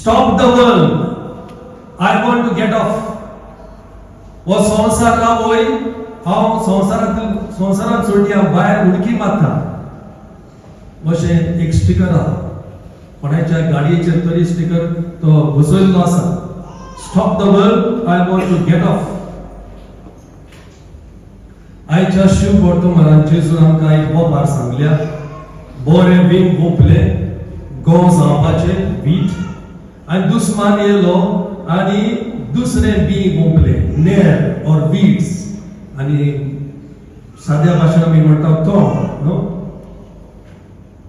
"Stop the world, I want to get off." हो संवसार रावय, हांव संवसारांत संवसारांत सोडया, भायर उडकी मारता, अशें एक स्टिकर आहा कोणाच्या गाडयेचेर तरी. स्टिकर तो बसयल्लो आसा, "Stop the world, I want to get off." आयच्या शिव वर्तमानान जेजून आमकां एक ओपार सांगल्या. बरें बीं वोंपलें, गंव जावपाचें, वीट, आनी दुस्मान येयलो आनी दुसरें बीं वोंपलें, नेर ऑर वीड्स, आनी साद्या भाशेन आमी म्हणटा तण. न्हू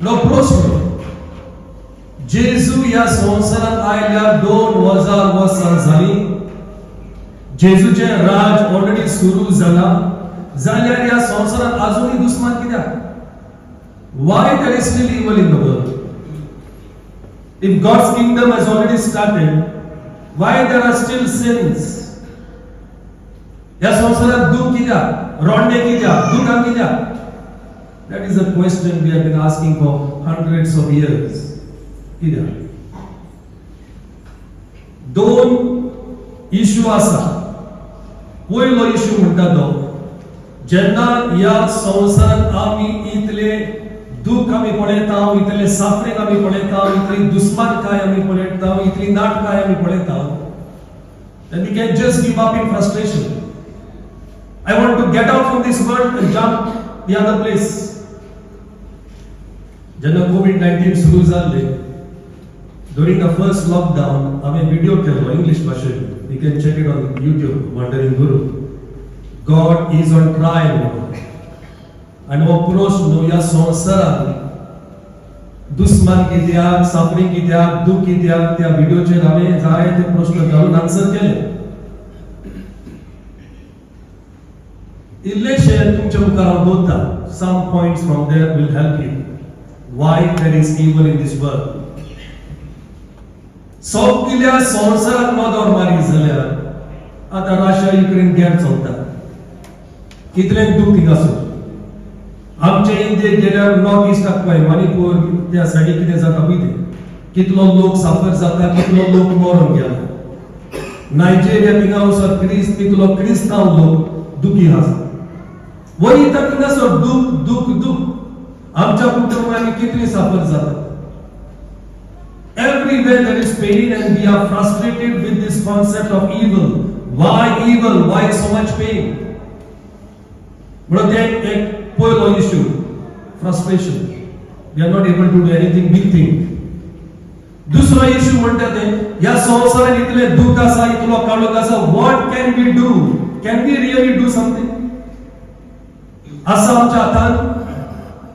नो प्रश्न, जेजू ह्या संवसारांत आयल्यार 2000 वर्सां जालीं. जेजूचें राज ऑलरेडी सुरू जाला, जाल्यार ह्या संवसारांत अजुनूय दुस्मान कित्याक? Why there is still evil in the world? If God's kingdom has already started, why there are still sins? ह्या संवसारात दुःख कित्याक, रोडणे कित्याक, दुकां कित्याक? That is a question we have been asking for hundreds of years. कित्याक? दोन issue आसा. पयलो इश्यू म्हणटा तो, जेन्ना ह्या संवसारांत आमी इतले दुःख आमी पळयता, इतले सफरींग आमी पळयता, इतली दुस्मानकाय आमी पळयता, इतली नाटकाय आमी पळयता, then we can just give up in frustration. I want to get out from this world and jump the other place. जेन्ना कोवीड 19 सुरू जाल्ले, during the first lockdown, हांवें व्हिडिओ केलो इंग्लीश भाशेन. You can check it on YouTube, Wandering Guru, "God is on Trial" म्हणून. आनी हो प्रश्न, ह्या संवसारात दुस्मान कित्याक, सफरींग कित्याक, दुःख कित्याक, त्या व्हिडिओचेर हांवें जायते प्रश्न घालून आन्सर केले. इल्लेशे तुमच्या मुखार हांव दवरता. Some points from there will help you, why there is evil in this world. सगल्या संवसारात नदर मारी जाल्यार, आतां रशिया युक्रेन गेम चलता, कितलें दुःख थिंगासर. आमचे इंडियेक गेल्यार नॉर्थ इस्टाक पळय, मणिपूर त्या सायडीक कितें जाता पळय तें, कितलो लोक साफर जाता, कितलो लोक मरोन गेला. नायजेरिया थिंगा वचत क्रिस्त, कितलो क्रिस्तांव लोक दुखी आसा. वयता थिंगासर दुःख, दुःख, दुःख. आमच्या कुटुंबांनी कितली साफर जाता. Everywhere there is pain and we are frustrated with this concept of evil. Why evil? Why so much pain? म्हणून ते एक पयलो issue, frustration. We are not able to do anything big thing. दुसरो इश्यू म्हणटा ते, ह्या संवसारात इतले दुःख आसा, इतलो काळोख आसा, what can we do? Can we really do something? आसा आमच्या हातान,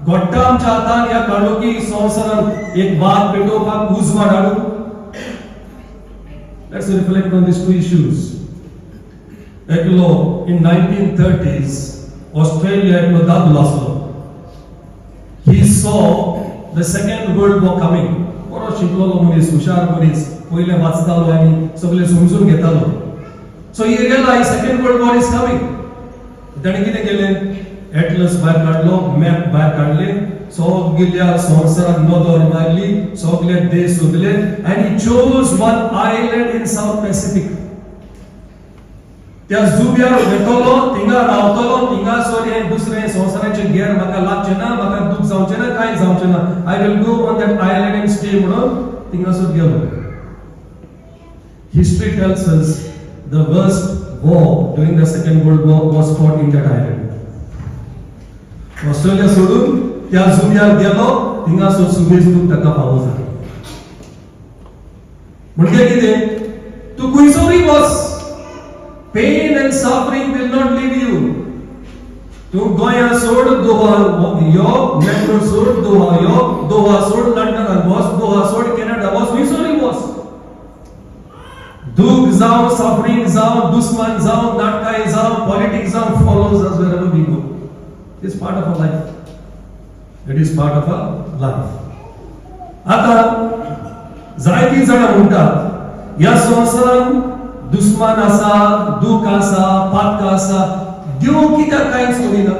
घडटा आमच्या हातान ह्या काळोखी संवसारात एक वात पेटोवपाक, उजवाड हाडूंक? Let's reflect on these two issues. एकलो in 1930s Australia एकलो दादलो आसलो. He saw the Second World War coming. बरो शिकलेलो मनीस, हुशार मनीस, पयले वाचतालो आनी सगळे समजून घेतालो. So he realize Second World War is coming. ताणें कितें केलें? एटलस भायर काडलो, मॅप भायर काडले, सगल्या संवसारात नदर मारली, सगळे देश सोदले आनी chose one island in South Pacific. त्या जुव्यार वेतलो, थिंगा रावतलो, थिंगासर हें दुसरें संवसाराचें गेर म्हाका लागचें ना, म्हाका दूख जावचें ना, कांय जावचें ना. I will go on that island and stay म्हणून थिंगासर गेलो. History tells us the worst war during the Second World War was fought in that island. Australia सोडून त्या जुव्यार गेलो, थिंगासर सुबेज दूख ताका फावो जालें. म्हणजे कितें, तूं खंयसरूय वच, pain and suffering will not leave you. तूं गोंया सोड दोहा यो, मेंगलोर सोड दोहा यो, दोहा सोड लंडनाक वच, दोहा सोड कॅनडा वच, खंयसरूय वच, दुःख जावं, सफरींग जावं, दुस्मान जावं, नाटकाय जावं, पॉलिटिक्स जावं, follows us wherever we go. It's part of our life. It is part of our life. आता जायतीं जाणां म्हणटात, ह्या संवसारांत दुस्मान आसा, दुःख आसा, पातक आसा, देव कित्याक कांयच करिना?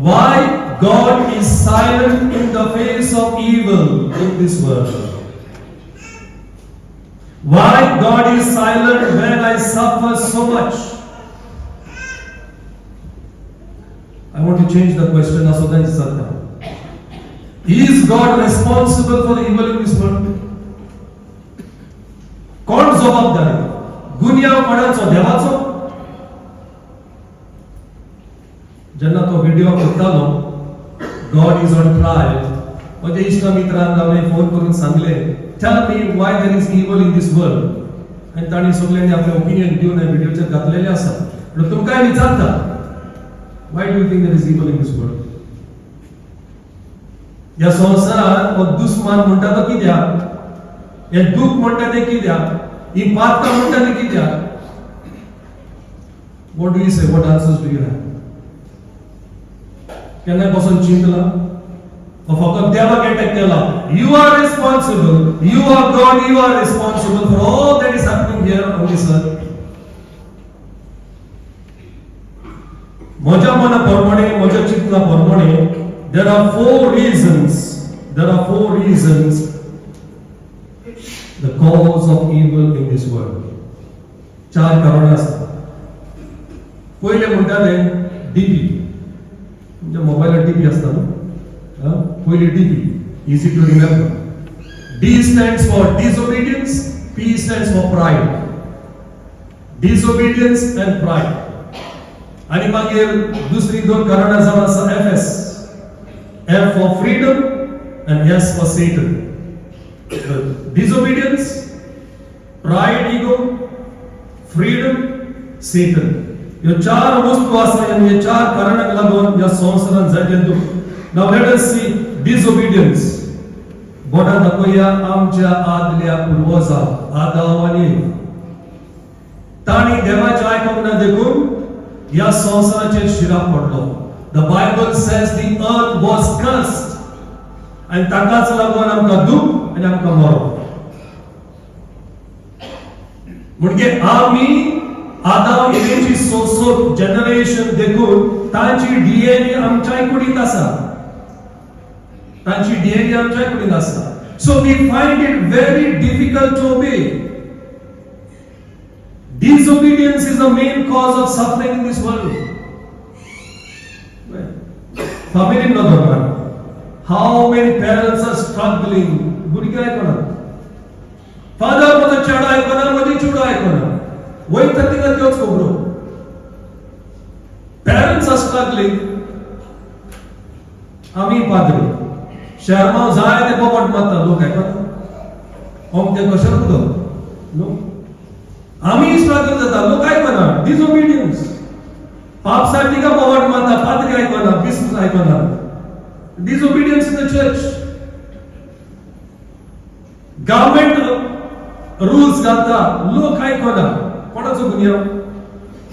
Why God is silent in the face of evil in this world? Why God is silent when I suffer so much? I want to change the question असो तांचे जाता. Is God responsible for the evil in this world? कोण जबाबदारी? गुन्यांव कोणाचो? देवाचो? जेन्ना तो व्हिडिओ करतालो, God is on trial, म्हज्या इश्ट मित्रांक हांवें फोन करून सांगले, tell me why there is evil in this world. आनी तांणी सगल्यांनी आपलें ओपिनियन दिवन ह्या व्हिडिओचेर घातलेलें आसा. पूण तुमकांय विचारता, why do you think there is evil in this world? ह्या संवसारात हो दुस्मान म्हणटा तो कित्याक? हे दूख म्हणटा ते कित्याक? ही पातकां म्हणटा ते कित्याक? What do you say? What answers do you have? केन्नाय बसून चिंतला? हो फकत देवाक एटॅक केला. You are responsible, you are God, you are responsible for all that is happening here on this earth. म्हज्या मना प्रमाणे, म्हज्या चिंतना प्रमाणे, there are four reasons, there are four reasons the cause of evil in this world. चार कारणां आसा. पयलें म्हणटा तें डीपी. तुमच्या मोबायलार डीपी आसता न्हू? पयली DP, easy to remember. D stands for disobedience, P stands for pride. Disobedience and pride. आनी मागीर दुसरी दोन कारणां जावन आसा F S. F for freedom and S for Satan. Disobedience, pride, ego, freedom, Satan. ह्यो चार वस्तू आसा आनी ह्या चार कारणांक लागून ह्या संवसारांत जायतें दुख्ख. Now let us see disobedience. बोटां दाखोवया आमच्या आदल्या पुर्वजांक, आदाव आनी एव. तांणी देवाचें आयकूंक ना देखून ह्या संवसाराचेर शिराप पडलो. The Bible says the earth was cursed. आनी ताकाच लागून आमकां दुख्ख आनी आमकां मरण. म्हणजे आमी आदाम एवेची सोसो जनरेशन देखून तांची डीएनए आमच्याय कुडींत आसा. तांची डीएनए आमच्याय कुडींत आसा. So we find it very difficult to obey. Disobedience is the main cause of suffering in this world. Family नदर मार. How many parents are struggling? भुरगीं आयकना. फादर म्हजो चेडो आयकना, म्हजी चेडो आयकना. वयता तिका त्योच खबरो. Parents are struggling. आमी पाद्री शेरमांव जाय ते बोबाट मारता, लोक आयकना. अमकें कशें उदक न्हू, आमी स्ट्रगल जाता, लोक आयकना. डिसओबिडियन्स. पाप साहेब तिका बोबाट मारता, पाद्री आयकना, बिस्प आयकना. Disobedience in the church. Government rules घालता, लोक आयकना. कोणाचो गुन्यांव?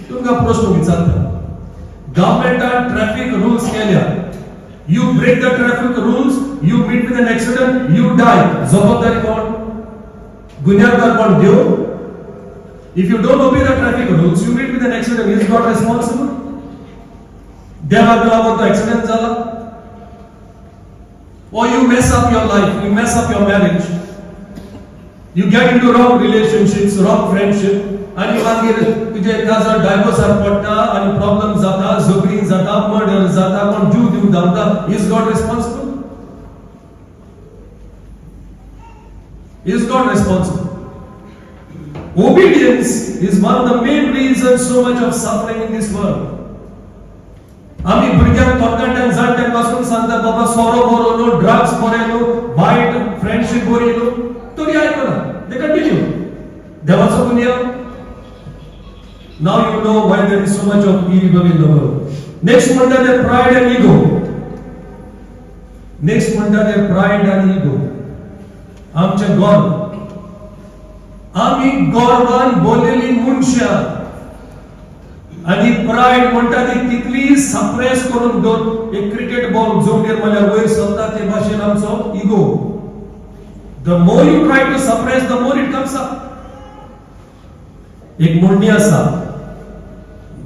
तुमकां प्रश्न विचारता. गव्हर्मेंटान ट्रॅफिक रुल्स केल्या. You break the traffic rules, you meet with an accident, you die. जबाबदारी कोण? गुन्यांवकार कोण? देव? If you don't obey the traffic rules, you meet with an accident, is God responsible? देवाक लागून तो एक्सिडेंट जाला? Or you mess up your life, you mess up your marriage, you get into wrong relationships, wrong friendship, आणि मागीर तुजे काजार डायवोर्सार पडटा आनी प्रॉब्लम जाता, झगडीं जाता, मर्डर जाता, कोण जीव दिवन धांवता. Is God responsible? Is God responsible? Obedience is one of the main reasons so much of suffering in this world. आमी भुरग्यांक तरणाट्यांक जाणट्यांक पासून सांगता, बाबा सोरो बरो न्हू, ड्रग्स बरें न्हू, वायट फ्रेंडशीप बरी न्हू, तरी आयकना. They continue. देवाचो गुन्यांव? Now you know why there is so much of evil in the world. Next म्हणटा ते pride and ego. Next म्हणटा ते pride and ego. आमचे गर्व. आमी गर्वान बोललेली मनशां आनी प्रायड म्हणटा ती तितली सप्रेस करून दवर, एक क्रिकेट बॉल जमनीर मारल्यार वयर सरता ते भाशेन आमचो ego. The more you try to suppress, the more it comes up. एक म्हणणी आसा,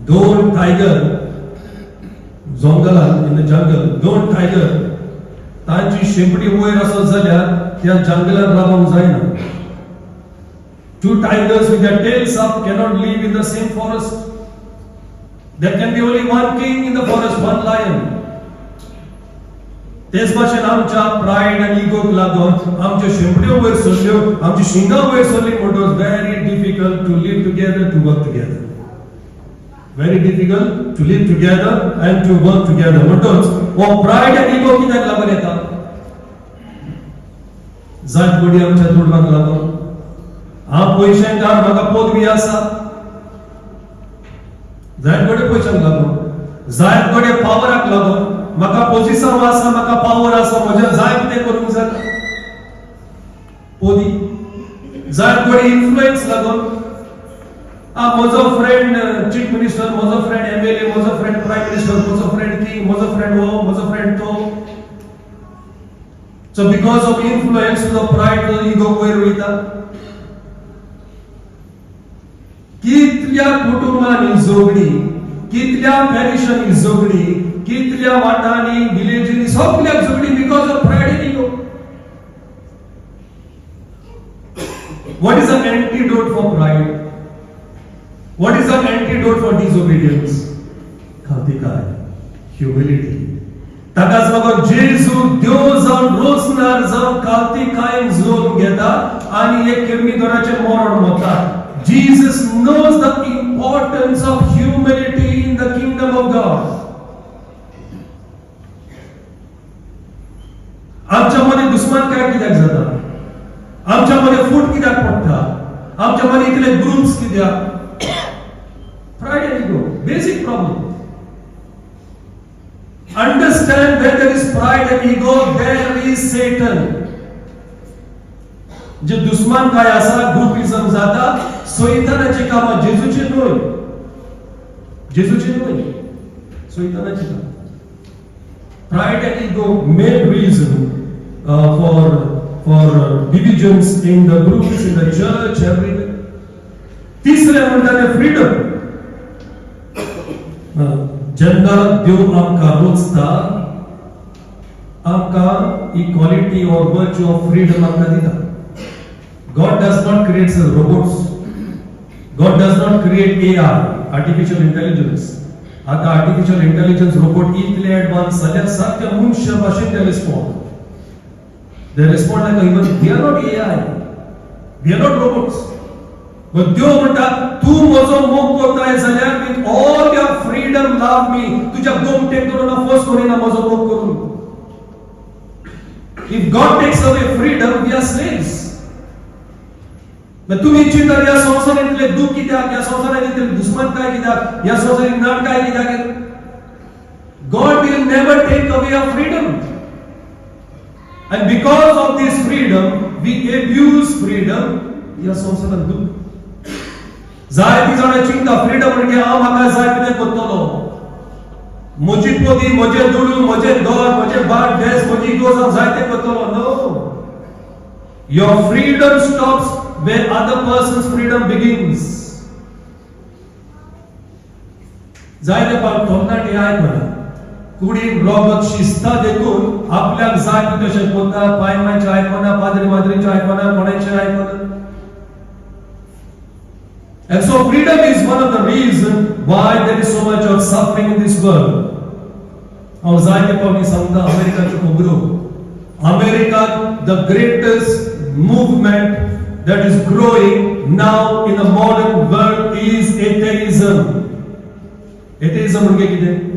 दोन टायगर जंगलान, इन the jungle, दोन टायगर तांची शेंपडी वयर आसत जाल्यार त्या जंगलान रावंक जायना. Two tigers with their tails up cannot live in the same forest. There can be only one king in the forest, one lion. तेच भाशेन आमच्या प्रायड आनी इगोक लागून आमच्यो शेंपड्यो वयर सरल्यो, आमची शिंगां वयर सरली म्हणटकच very difficult to live together, to work together, very difficult to live together and to work together. म्हणटकच हो प्रायड आनी इगो कित्याक लागून येता? जात बडी आमच्या दुडवांक लागून. हांव पयशेकार, म्हाका पदवी आसा. जायत कडेन पयशांक लागून, जायत कडेन पावराक लागून. म्हाका पोजिसांव आसा, म्हाका पावर आसा, म्हज्या जाय कितें करूंक जाता. पदी जायत कडेन इन्फ्लुएन्स लागून. आ, म्हजो फ्रेंड चीफ मिनिस्टर, म्हजो फ्रेंड एमएलए, म्हजो फ्रेंड प्रायम मिनिस्टर, म्हजो फ्रेंड किंग, म्हजो फ्रेंड हो, म्हजो फ्रेंड तो. सो because of influence तुजो प्रायड, तुजो इगो वयर वयता. कितल्या कुटुंबांनी झगडी, कितल्या पॅरिशांनी झगडी, कितल्या वाटांनी, विलेजींनी, सगल्याक झगडी because of pride and ego. What is an antidote for pride? What is an antidote for disobedience? खावतिकाय, humility. ताकाच लागून जेजू देव जावन, रोजनार जावन खावतिकायेन जल्म घेता आनी एक किर्मीदोराचें मरण वता. Jesus knows the importance of humility in the kingdom of God. आमच्या मध्ये दुस्मान काय कित्याक जाता? आमच्या मध्ये फूट कित्याक पडटा? आमच्या मध्ये इतले ग्रुप्स कित्याक? Pride and ego, basic problem. Understand, where there is pride and ego, there is Satan. जे दुस्मान काय आसा, ग्रुपिझम जाता, सैतानाची कामां, जेजूची न्हय, जेजूची न्हय, सैतानाची कामां. Pride and ego, main reason for divisions in the groups, in the church, everywhere. तिसरें म्हणटा तें फ्रीडम. जेन्ना देव आमकां रोचता, आमकां equality or virtue of freedom आमकां दिता. God does not create robots. God does not create AI, artificial intelligence. आता आर्टिफिशियल इंटेलिजन्स रोबोट इतले ऍडव्हान्स जाल्यार सारक्या मनशा भाशेन ते respond. They respond like a human. We are not AI. We are not robots. But देव म्हणटा, तूं म्हजो मोग करताय जाल्यार with all your freedom love me. तुज्या गोमटेक करून ना, फोर्स करिना म्हजो मोग करून. If God takes away freedom, we are slaves. तुमी चिंता, ह्या संवसारांतले दुःख कित्याक, ह्या संवसारांतले दुस्मान काय कित्याक, ह्या संवसारांत नाट काय कित्याक? God will never take away our freedom. And because of this freedom, we abuse freedom. ह्या संवसारांत दुःख. जायती जाणां चिंता, फ्रीडम म्हणजे हांव म्हाका जाय कितें करतलो, म्हजी पदी, म्हजे दुडू, म्हजें घर, म्हजें भाट देस, म्हजी इगोर्ज, हांव जाय तें करतलो. No. Your freedom stops where other person's freedom begins. जायते फावट तरणाटे आयकना, कुडीन रगत शिजता देखून आपल्याक जाय ते तशें करता. पाय मायचें आयकना, पाद्री माद्रीचें आयकना, कोणाचें आयकना. And so freedom is one of the reasons why there is so much of suffering in this world. हांव जायते फावटी सांगता अमेरिकाच्यो खबरो. America, the greatest movement that is growing now in the modern world is atheism. Atheism म्हणजे कितें?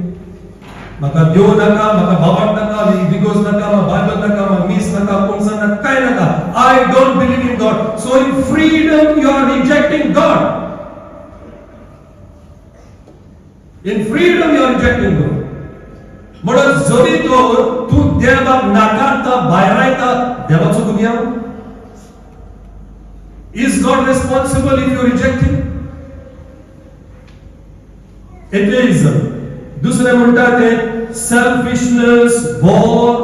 म्हाका देव नाका, म्हाका बाबाक नाका, बिगोज नाका, म्हाका बायबल नाका, म्हाका मीस नाका, कोणसा नाका, काय नाका. I don't believe in God. So in freedom you are rejecting God. In freedom you are rejecting God. म्हणून जरी तर तूं देवाक नाकारता, भायरायता, देवाचो गुन्यांव? Is God responsible if you reject him? Atheism. दुसरें म्हणटा ते सेल्फिशनेस, वॉर.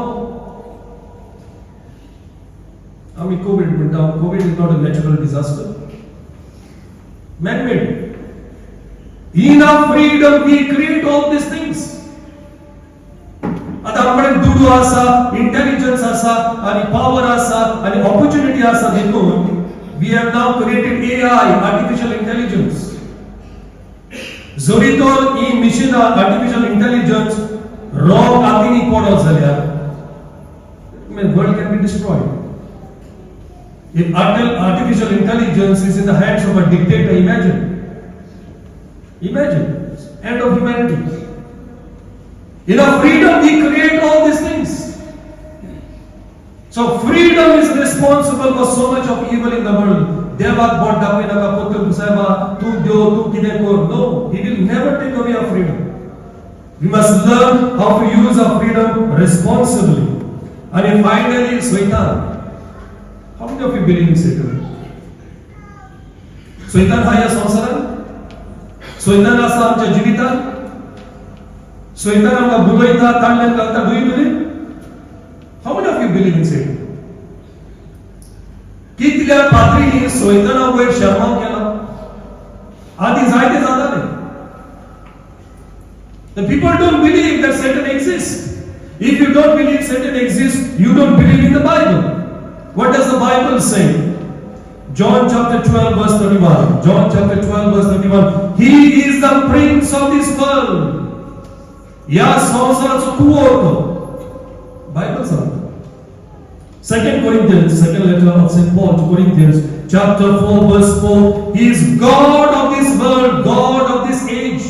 आमी कोवीड म्हणटा. Covid is not a natural disaster, man made. In our freedom we create all these things. आतां आमचे दुडू आसा, इंटेलिजन्स आसा आनी पावर आसा आनी ऑपॉर्च्युनिटी आसा, देखून We have now created AI, artificial intelligence. जरी तर ही मिशिनां, आर्टिफिशियल इंटेलिजन्स रॉंग हातींनी पडत जाल्यार world can be destroyed. If artificial intelligence is in the hands of a dictator, imagine. Imagine. End of humanity. In our freedom, we create all these things. So freedom is responsible for so much of evil in the world. देवाक बोट दाखय नाका, पोतून साहेबा, तूं देव, तूं कितें कर. No, He will never take away our freedom. We must learn how to use our freedom responsibly. And finally, Satan. How many of you believe in Satan? सैतान हा ह्या संवसारात, सैतान आसा आमच्या जिवितांत, सैतान आमकां भुलयता, ताणल्यान घालता. Do you believe? How many of you believe in Satan? कितल्या पाद्रींनी सैताना वयर शेर्मांव केला? आदी जायते जाताले. The people don't believe that Satan exists. If you don't believe Satan exists, you don't believe in the Bible. What does the Bible say? John chapter 12 verse 31. John chapter 12 verse 31. He is the prince of this world. या संवसाराचो कुंवर तो, Bible सांगता. Second Corinthians, second letter of St. Paul to Corinthians, chapter 4, verse 4. He is God of this world, God of this age.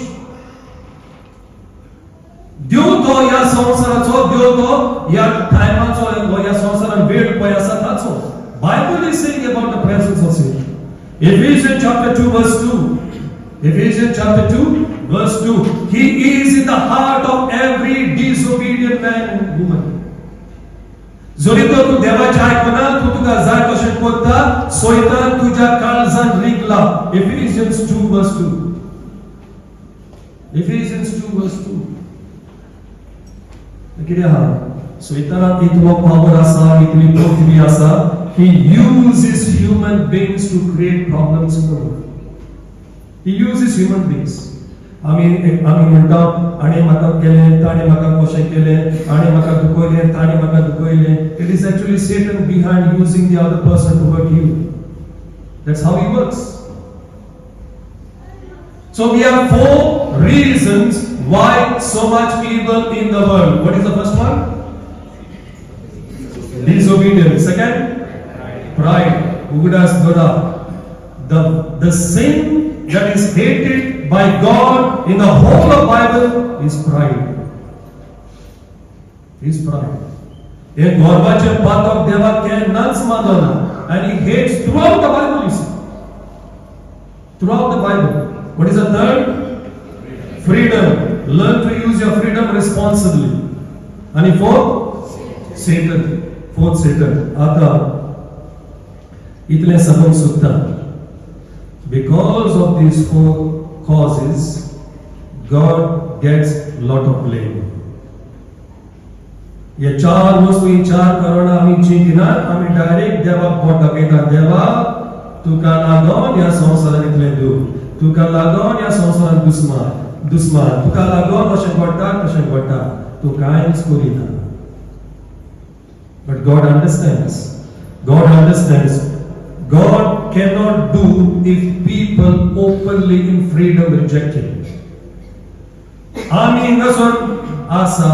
देव तो ह्या संवसाराचो, देव तो ह्या टायमाचो, ह्या संवसारान वेळ पळय आसा ताचो. Bible is saying about the presence of Satan. Ephesians chapter 2 verse 2. Ephesians chapter 2 verse 2. He is in the heart of every disobedient man and woman. जरी तर तूं देवाचें आयकना, तूं तुका जाय तशें करता, सैतान तुज्या काळजान रिगला. Ephesians 2 verse 2. Ephesians 2 verse 2. कितें आहा? सैतानाक इतलो पावर आसा, इतली पृथ्वी आसा. He uses human beings to create problems in the world. He uses human beings. आमी आमी म्हणटा, हाणें म्हाका केलें, ताणें म्हाका कशें केलें, हाणें म्हाका दुखयलें, ताणें म्हाका दुखयलें. It is actually Satan behind, using the other person to hurt you. That's how he works. So we have four reasons why so much evil in the world. What is the first one? Disobedience. Second, pride. उगडास दवरा. The sin that is hated by God in the whole of Bible is pride. Is pride. हे गर्वाचें पातक देवाक केन्नाच मानना and he hates throughout the Bible, you see. Throughout the Bible. What is the third? Freedom. Learn to use your freedom responsibly. आणि fourth? Satan. Fourth, Satan. आता इतलें सांगूंक सोदता, because of these four causes, God gets lot of blame. हे चार वस्तू, ही चार कारणां आमी चिंतिनात, आमी डायरेक्ट देवाक बोट दाखयतात. देवा, तुका लागून ह्या संवसारांत इतलें दूख, तुका लागून ह्या संवसारांत दुस्मान दुस्मान, तुका लागून अशें घडटा, तशें घडटा, तूं कांयच करिना. But God understands. God understands. God cannot do if people openly in freedom reject Him. आमी हिंगासर आसा,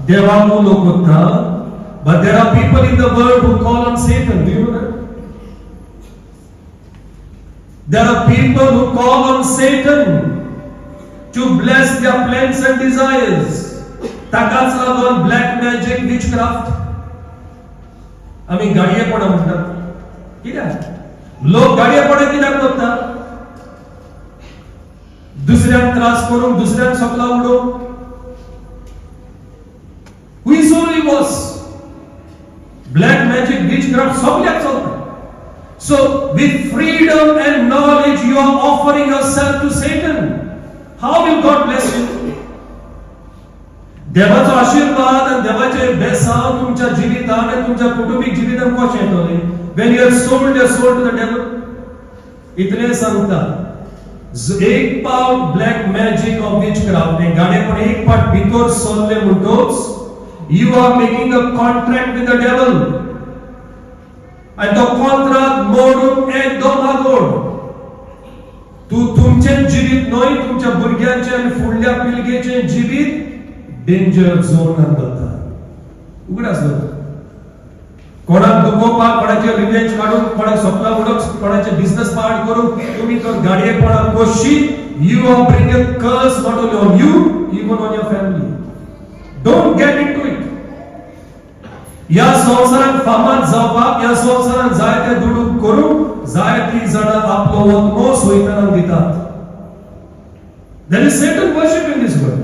देवाक उलो करता, but there are people in the world who call on Satan. Do you know that? There are people who call on Satan to bless their plans and desires. ताकाच लागून black magic, witchcraft, आमी गाडयेपणां म्हणटात. कित्याक लोक गाडयेपणां कित्याक करता? दुसऱ्यांक त्रास करूंक, दुसऱ्यांक सकला उडोवंक. Who is only was black magic, witchcraft सगल्याक चलता. So with freedom and knowledge, you are offering yourself to Satan. How will God bless you? देवाचो आशीर्वाद आनी देवाचे बेसांव तुमच्या जिवितान आनी तुमच्या कुटुंबीक जिवितान कशें येतलें when you have sold your soul to the devil? इतलें सांगता, एक पावट ब्लॅक मॅजिक ऑर विचक्राफ्ट हें गाडेपण एक पावट भितर सरलें म्हणटकच you are making a contract with the devil. आनी तो कॉन्त्रात मोडून एकदम आगोड. तूं तुमचें जिवीत न्हय, तुमच्या भुरग्यांचें आनी फुडल्या पिळगेचें जिवीत डेंजर झोनान घालता. उगडास दवर, कोणाक दुखोवपाक, कोणाचे रिवेंज काडून, कोणाक सपनां उडोवंक, कोणाचे बिझनस पाड करूंक तुमी तर गाडयेपणाक कोशी. You are bring a curse not only on you, even on your family. Don't get into it. ह्या संवसारात फामाद जावपाक, ह्या संवसारात जायते दुडू करूंक जायती जाणां आपलो आत्मो सैतानाक दितात. There is Satan worship in this world.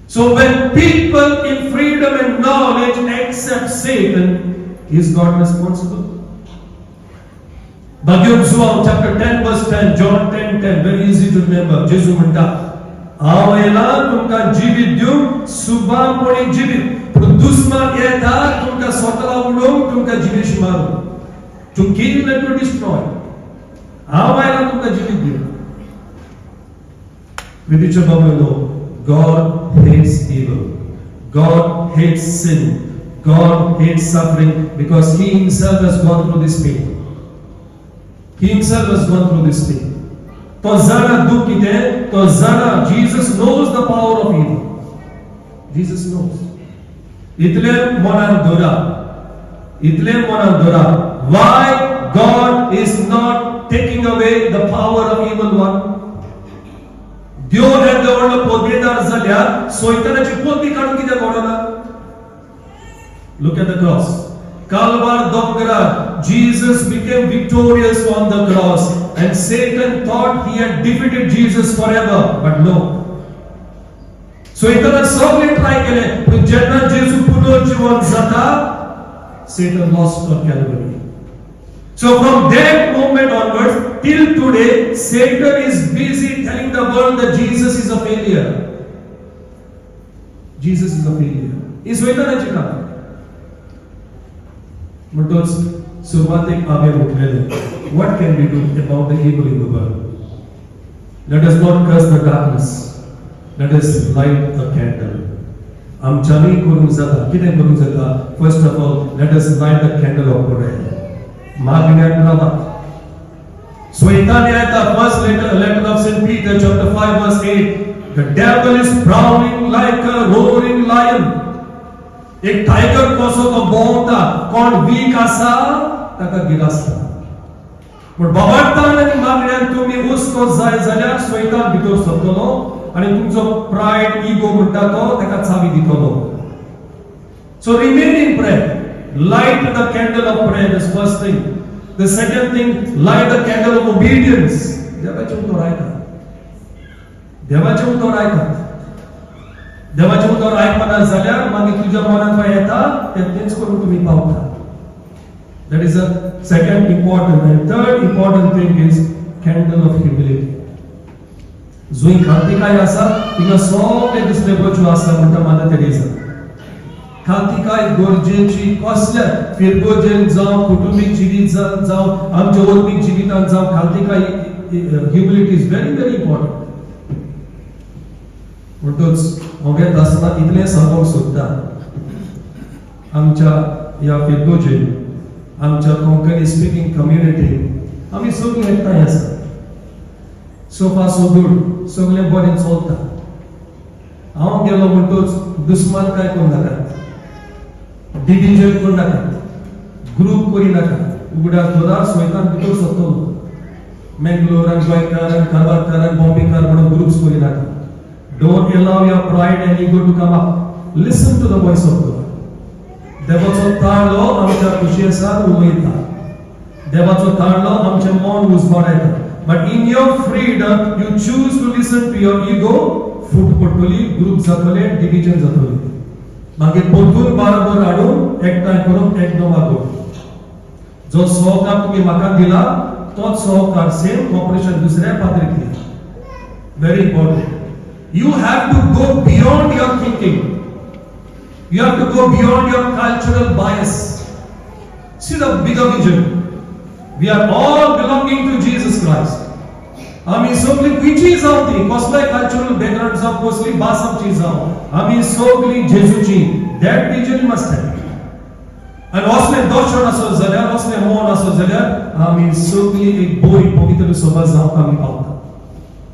So when people in freedom and knowledge accept Satan, is God responsible? Bhagavad Zuam, chapter 10, verse 10, John 10, 10, very easy to remember. जेजू म्हणटा, हांव येयला तुमकां जिवीत दिवंक, सुबांपणी जिवीत. पूण दुस्मान येता तुमकां स्वतः उडोवंक, तुमकां जिवीश मारूंक, to kill and to destroy. हांव आयला तुमकां जिवीत दिवंक. प्रितीच्या बाबा, God hates evil. God hates sin. God hates suffering because He Himself has gone through this pain. He Himself has gone through this pain. तो जाणा दुःख कितें, तो जाणा. Jesus knows the power of evil. Jesus knows. इतले मनान दवरा, इतले मनान दवरा. Why God is not taking away the power of evil one? देव येदो व्हडलो पदवेदार जाल्यार सैतानाची पदवी काडून कित्याक व्हरना? Look at the cross. Calvar दोंगरार Jesus became victorious on the cross, and Satan thought he had defeated Jesus forever, but no. सैतानान सगळे ट्राय केले, पूण जेन्ना जेजू पुनर्जीवन जाता, Satan lost on Calvary. So from that moment onwards till today, Satan is busy telling the world that Jesus is a failure. Jesus is a failure. ही सैतानाची काम. म्हणटोच सुरवातेक हांवें म्हटलेलें, what can we do about the evil in the world? Let us not curse the darkness. Let us light a candle. आमच्यांनी करूंक जाता. कितें करूंक जाता? First of all, let us light the candle of prayer. मागण्याक रावात. सैतान येता. First letter of Saint Peter, chapter 5, verse 8. The devil is prowling like a roaring lion. एक टायगर कसो तो भोंवता, कोण वीक आसा ताका गिरासता. पूण बाबाडतान आनी मागण्यान तुमी हुस्को जाय जाल्यार सैतान भितर सरतलो आनी तुमचो प्रायड, इगो म्हणटा तो ताका चावी दितलो. So remain in prayer. Light the candle of prayer, this first thing. The second thing, light the candle of obedience. देवाचें उतर आयकात, देवाचें उतर आयकात. देवाचें उतर आयकना जाल्यार मागीर तुज्या मनांत खंय येता तें तेंच करून तुमी पावता. That is a second important. And third important thing is candle of humility. जंय खांतिकाय आसा थिंगा सगळे दुसरे बच्यो आसा म्हणटा मादर तेरेजा. खांतिकाय गरजेची. कसल्या फिरगोजेन जावं, कुटुंबीक जिवीत जावं, आमच्या आत्मीक जिवितांत जावं, खांतिकाय, humility is very very important. म्हणटूच हांव घेत आसतना इतलें सांगूंक सोदता, आमच्या ह्या फिरगोजेन, आमच्या कोंकणी स्पिकींग कम्युनिटी आमी सगळीं एकठांय आसा. So far so good. सगळें बरें चलता. हांव गेलो म्हणटूच दुस्मान काय करूं नाकात, डिविजन करूं नाकात, ग्रूप करी नाकात. उगडास दवरात, सैतान भितर सरतलो. मेंगलोर आनी गोंयकार आनी कारवारकार आनी बॉम्बेकार म्हणून ग्रुप्स करी नाकात. Don't allow your pride and ego to come up. Listen to the voice of God. देवाचो ताळो आमच्या कुशेसान उलयता. देवाचो ताळो आमचें मन उजवाडायता. But in your freedom you choose to listen to your ego. फूट पडटली, ग्रूप जातले, डिविजन जातले. मागीर परतून बाराबर हाडून एकठांय करून एकदम आगोड. जो सहकार तुमी म्हाका दिला तोच सहकार, सेम कॉपरेशन दुसऱ्या पाद्रीक दिया. Very important. You have to go beyond your thinking. You have to go beyond your cultural bias. See the bigger vision. We are all belonging to Jesus Christ. आम्ही सगळी खंयचीय जावं ती, कसलोय कल्चरल बॅकग्राऊंड. जावं, कसली भास आमची जावं, आमी सगळीं जेजूची. That vision must have. आनी असलें दर्शन आसत जाल्यार, असलें मन आसत जाल्यार, आमी सगळीं एक बरी पवित्र सभा जावंक आमी पावता.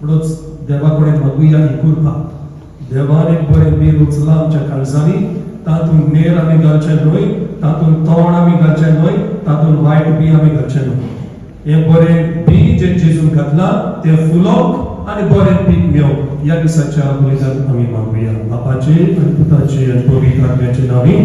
म्हणून देवा कडेन मागुया ही कृपा. देवान एक बरें बी रुचलां आमच्या काळजांनी. तातूंत नेर आमी घालचें न्हय, तातूंत तण आमी घालचें न्हय, तातूंत वायट बी आमी घालचें न्हय. हें बरें बी जें जेजून घातलां तें फुलोवंक आनी बरें पीक मेळोवंक ह्या दिसाच्या बलिदान आमी मागुया. बापाचे आनी पुताचे आनी पवित्र आत्म्याचे नांवी.